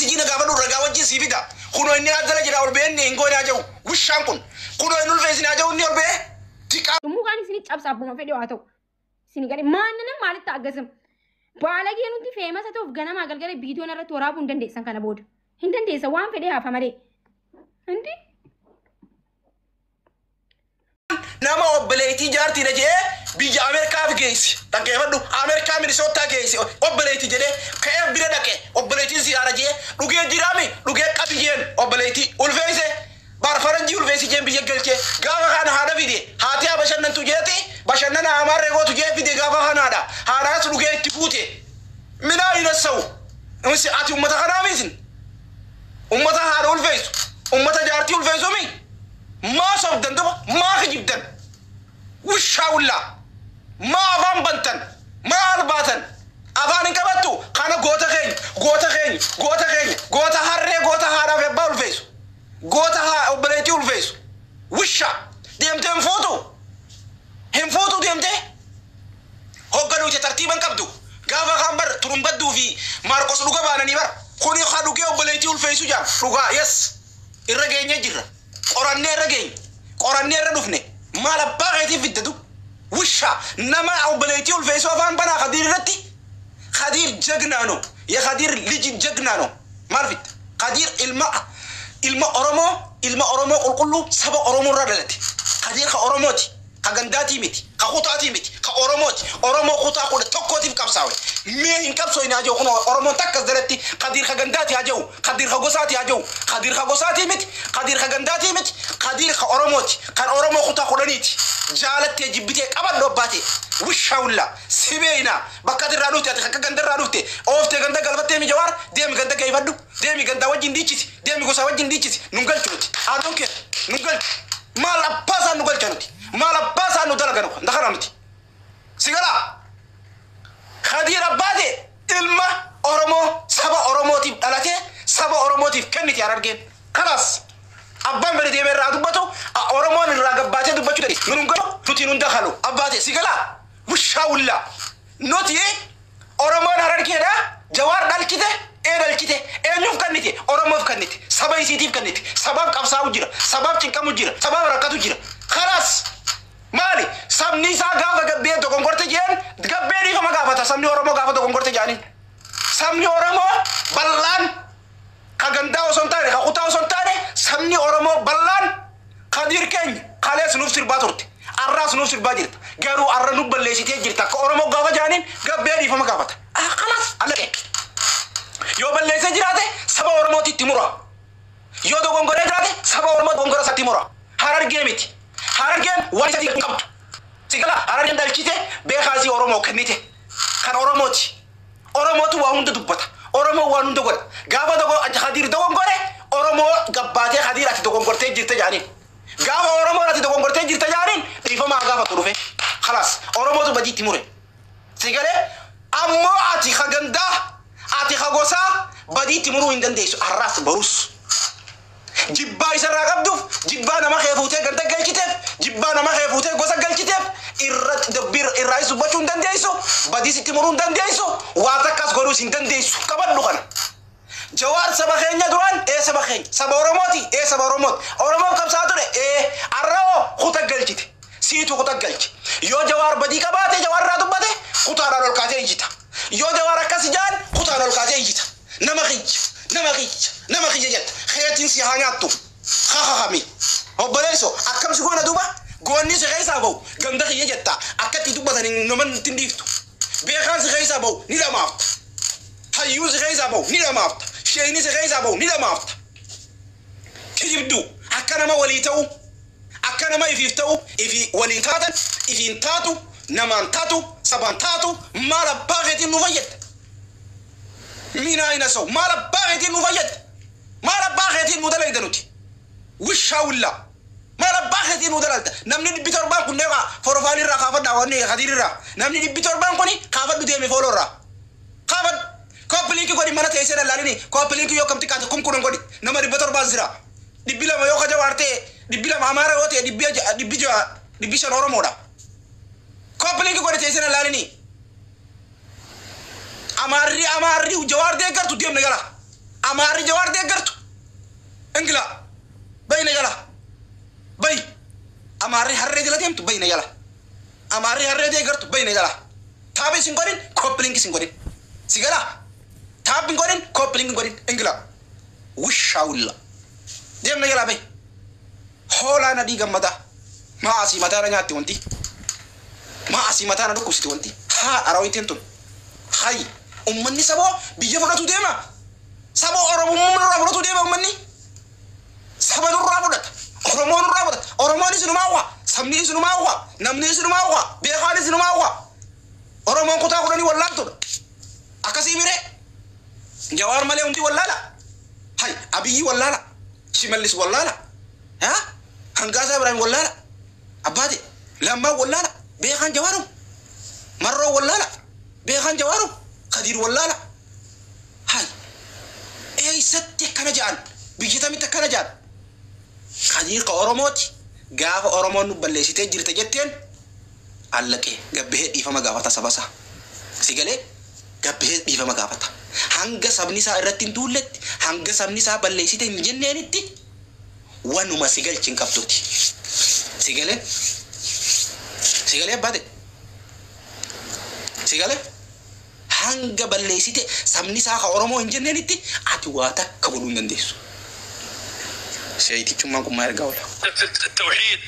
Meesijii na gaafadhu, ragaa wajjin sii fida. Kunoo inni as jira, ol ba'ee inni hin goone haa jedhu. Wishaan kun kunoo inni ulfeessin haa jedhu, inni ol ba'ee tiqaa. Mukaan isin cabsa, abbuma fedhe haa ta'u. Isin gadi maannan maalitti aggasam? Baalagee nuti famous ta'uuf ganamaa galgala viidiyoon irratti waraabuu hin dandeessan kana booda. Hin dandeessan, waan fedhe hafa malee. Hindi? Nama obboleettii jaartiidha jedhee biyya Ameerikaaf geessi. Dhaggeeffadhu, Ameerikaa Minisootaa geessi, obboleettii jedhee ka'ee bira dhaqe, obboleettiin siyaara jedhee dhugee jiraami, dhugee qabiyyeen obboleettii ulfeesse. Bar faranjii ulfeessi jeen biyya galchee gaafa kana haadha fide, haati haa bashannantu jeeti, bashannana amaarree gootu jee fide. Gaafa kanaadha haadhaas dhugee itti fuute. Minaa hin hassa'u. Ati ummata kanaa miisin. Ummata haadha ulfeessu. Ummata jaartii ulfeessu mi? Maa sobdan duba? Maa kijibdan? Wishaa wullaa. Maa afaan bantan? Maa albaatan? Afaan hin qabattu? Kana goota keenya, goota keenya, goota keenya, goota harree, goota haadhaaf abbaa ulfeessu. Goota haa obboleettii ulfeessu. Wishaa. Deemtee hin fuutu? Hin fuutu deemtee? Hogganuute tartiiban qabdu. Gaafa kaan bar turumbadduu fi Maarqos dhuga baananii bar. Kuni haa dhugee obboleettii ulfeessu jaan. Dhugaa, yes. Irra geenye jirra. Qorannee irra geenye. Qorannee irra dhufne. Maal abbaa keetiif fiddatu? Wishaa nama obboleettii ulfeessu afaan banaa Khadiir irratti. Khadiir ጀግና ነው። የኸዲር ልጅ ጀግና ነው። Maal fidda? Khadiir ilma Oromoo, ilma Oromoo qulqulluu, saba Oromoo irraa dhalate. Khadiir ka Oromooti. Ka gandaatii miti. Ka kutaatii miti. Ka Oromooti. Oromoo kutaa 11tiif qabsaawe. Mee hin qabsooyne haa jedhu, kun Oromoon takkas jalatti Khadiir ka gandaati haa jedhu. Khadiir ka gosaati haa jedhu. Khadiir ka gosaatii miti. Khadiir ka gandaatii miti. Khadiir ka Oromooti. Kan Oromoo kutaa 10ti. Jaalattee jibbitee qabadhu abbaate. Wishaawulla. Si beeyna. Bakka ati irraa dhufte, ati akka ganda irraa dhufte. Ooftee ganda galfattee mi Jawaar, deemi ganda geeffadhu. Deemi ganda wajjin dhiichisi. Deemi gosa wajjin dhiichisi. Nun galchu nuti. I don't care. Nun galchu. Maal abbaa isaan nu galcha nuti? Maal abbaa isaan nu dalaga nu? Ndakana nuti. Si galaa? Khadiir abbaate ilma Oromoo, saba Oromootiif dhalatee, saba Oromootiif kenniti Harargeen. Kalaas, abbaan fedhe deemee irraa dubbatu, Oromoon irraa gabbaatee dubbachuu dandeessi. Nun galu, nuti nun dakalu. Abbaate si galaa? Wishaa wullaa. Nuti Oromoon Harargeedha. Jawaar dhalchite, ee dhalchite, eenyuuf kennite? Oromoof kennite. Saba isiitiif kennite. Sabaaf qabsaa'u jira. Sabaaf cinqamu jira. Sabaaf rakkatu jira. Kalaas, maali sabni isaa gaafa gabbee dogongorte jeen gabbee dhiifama gaafata. Sabni Oromoo gaafa dogongorte jedhaniin, sabni Oromoo bal'aan, ka gandaa osoo hin taane, ka kutaa osoo hin taane, sabni Oromoo bal'aan Khadiir keenya kalees nuuf sirbaa turte, arraas nuuf sirbaa jirta, garuu arra nu balleessitee jirta akka Oromoo gaafa jedhaniin gabbee dhiifama gaafata. Ah, kalaas, allaqe. Yoo balleessee jiraate saba Oromootitti mura. Yoo dogongoree jiraate saba Oromoo dogongora isaatti mura. Harargee miti. Harargeen waan isatti hin qabdu. Sigala, Harargeen dhalchite, beekaasii Oromoo kennite. Kan Oromooti. Oromootu waa hunda dubbata. Oromoo waan hunda godha. Gaafa dogo Khadiir dogongore, Oromoo gabbaatee "Khadiir, ati dogongortee jirte" jedhaniin. Gaafa Oromoon "ati dogongortee jirte" jedhaniin dhiifama haa gaafatu dhufe. Khalaas, Oromootu badiitti mure. Sigalee? Ammoo ati ka gandaa, ati ka gosaa badiitti muruu hin dandeessu. Har'aas barus. Jibbaa isarraa qabduuf, jibbaa nama kee fuutee ganda galchiteef, jibbaa nama kee fuutee gosa galchiteef, irra dubbii irraa dubbachuu hin dandeessu, badii sitti muruu hin dandeessu, waa takkas godhuus hin dandeessu. Qabadhu kana. Jawaar saba keenya duraan, ee saba keenya, saba Oromooti, ee saba Oromooti, Oromoof qabsaa ture, ee arra'oo kuta galchite, siitu kuta galche. Yoo Jawaar badii qabaate, Jawaar irraa dubbate, kutaadhaan ol kaatee ijjita. Yoo Jawaar akkas ijaan, kutaan ol kaatee ijjita. Nama kiyya, nama kiyya, nama kiyya jetta. Keetiin si haa nyaattu. Kakakami obboleesso, akkam si goona duuba? Goonni si keessaa ba'u ganda kiyya jetta, akkatti dubbatan nama hin dhiiftu. Beekaan si keessaa ba'u ni dhamaafta. Hayyuun si keessaa ba'u ni dhamaafta. Sheeyni si keessaa ba'u ni dhamaafta. Kijibduu, akka nama walii ta'u, akka nama ifiif ta'u, ifi waliin taatan, ifiin taatu, namaan taatu, sabaan taatu. Maal abbaa keetiin nu fayyadda? Minaa ina sau, maal abbaa keetiin nu fayyadda? Maal abbaa keetiin nu dalayda nuti? Wishaa wullaa, maal abbaa keetiin nu dalalta? Namni 700 kun deemaa profile irraa kaafadhaa, wanni Khadiir irraa namni 700 kuni kaafadhu, deeme follow irraa kaafadhu, copy link godhi. Mana teessee dallaalini copy link yoo kam xiqqaate 10,000 godhi. Nama 700 jira. 200 yoo ka Jawaar ta'e, 200 Amaara yoo ta'e, 600, 500 Oromoodha. Copy link godhi, teessee dallaalini. Amaarri Jawaar deeggartu deemne gara Amaarri Jawaar deeggartu ingila bayna jala bay. Amaarri harree jala deemtu bayna jala. Amaarri harree deeggartu bayna jala. Tap isin godhin, copy link isin godhin. Si gala, tap hin godhin, copy link hin godhin. Ingila wishaawulla deemna jala bay. Hoolaa nadii gammadaa maa asii mataana nyaatti wanti maa asii mataana dhukkubsiti wanti haa araawiteen tun. Hay, ummanni saboo biyya fudhatu deema. Saboo Oromummaa nurraa fudhatu deema. Ummanni saba nurraa fudhata, Oromoo nurraa fudhata. Oromoon isinumaa uwa, sabni isinumaa uwa, namni isinumaa uwa, beekaan isinumaa uwa. Oromoon kutaa 10 wallaaltudha. Akkasii miree Jawaar malee hundi wallaala. Hay, Abiyyi wallaala, Shimallis wallaala, ha Hangaasaa Ibrahim wallaala, abbaate Lammaa wallaala, beekaan Jawaarum. Marroo wallaala, beekaan Jawaarum. Kadiir wallaala. Hay, eeysatti akkana ja'an? Biyya tamitti akkana ja'an? Kadiir ka Oromooti. Gaafa Oromoon nu balleessitee jirte jetteen allaqee gabbahee dhiifama gaafata sabasaa. Si galee? Gabbahee dhiifama gaafata. Hanga sabni isaa irratti hin duulletti, hanga sabni isaa balleessite hin jenneenitti, wanuma si galchi hin qabduuti. Si galee? Si galee, abbaate? Si galee? Hanga balleessite sabni isaa ka Oromoo hin jenneenitti ati waa takka godhuu hin dandeessu. Seeyitichummaan kun maa ergaa oola? التوحيد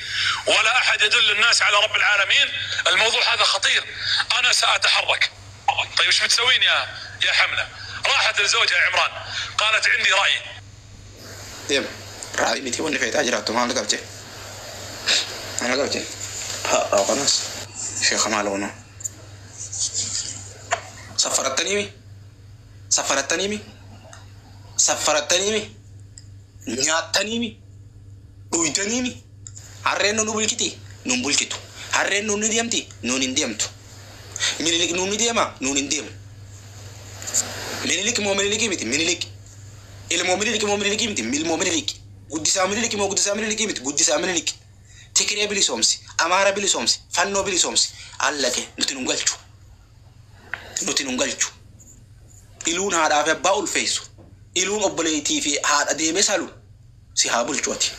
ولا احد يدل الناس على رب العالمين. الموضوع هذا خطير، انا ساتحرك. طيب، ايش بتسوين يا حمله؟ راحت لزوجها عمران، قالت عندي راي. Deem, raayii miti, wanni feetaa jiraattu maal qabje? Maal qabje? Haa, kanas sheekha maal ono saffarattaniimi, saffarattaniimi, saffarattaniimi, nyaattaniimi, dhuytaniimi. Harreen nu bulchiti? Nun bulchitu. Harreen nuun ni deemti? Nuun hin deemtu. Minilik nuun ni deema? Nuun hin deemu. Minilik moo Minilikii miti? Minilik. Ilmoo Minilik moo Minilikii miti? Ilmoo Minilik. Guddisaa Minilik moo guddisaa Minilikii miti? Guddisaa Minilik. Tikiree bilisoomsi, Amaara bilisoomsi, Fannoo bilisoomsi, allaqe. Nuti nun galchu, nuti nun galchu. Iluun haadhaa fi abbaa ulfeessu, iluun obboleettii fi haadha deemee salu si haa bulchu. Ati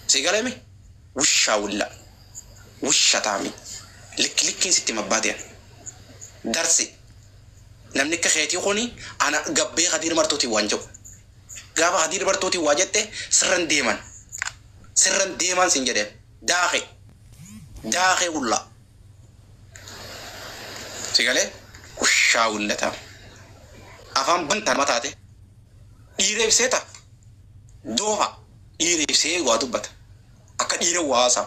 si galame wushaa wulla wusha taami likki likkiin sitti mabbaateen darsi. Namni akka keetii kuni ana gabbee Kadiir Martuutiin waan jedhu, gaafa Kadiir Martuutiin waa jette sirran deeman, sirran deeman sin jedheen. Daaqe daaqee wulla si galee wushaa wulla taam afaan bantaa nama taate. Dhiira ibsee ta'a doofa, dhiira ibsee waa dubbata akka dhiira waa haasa'a.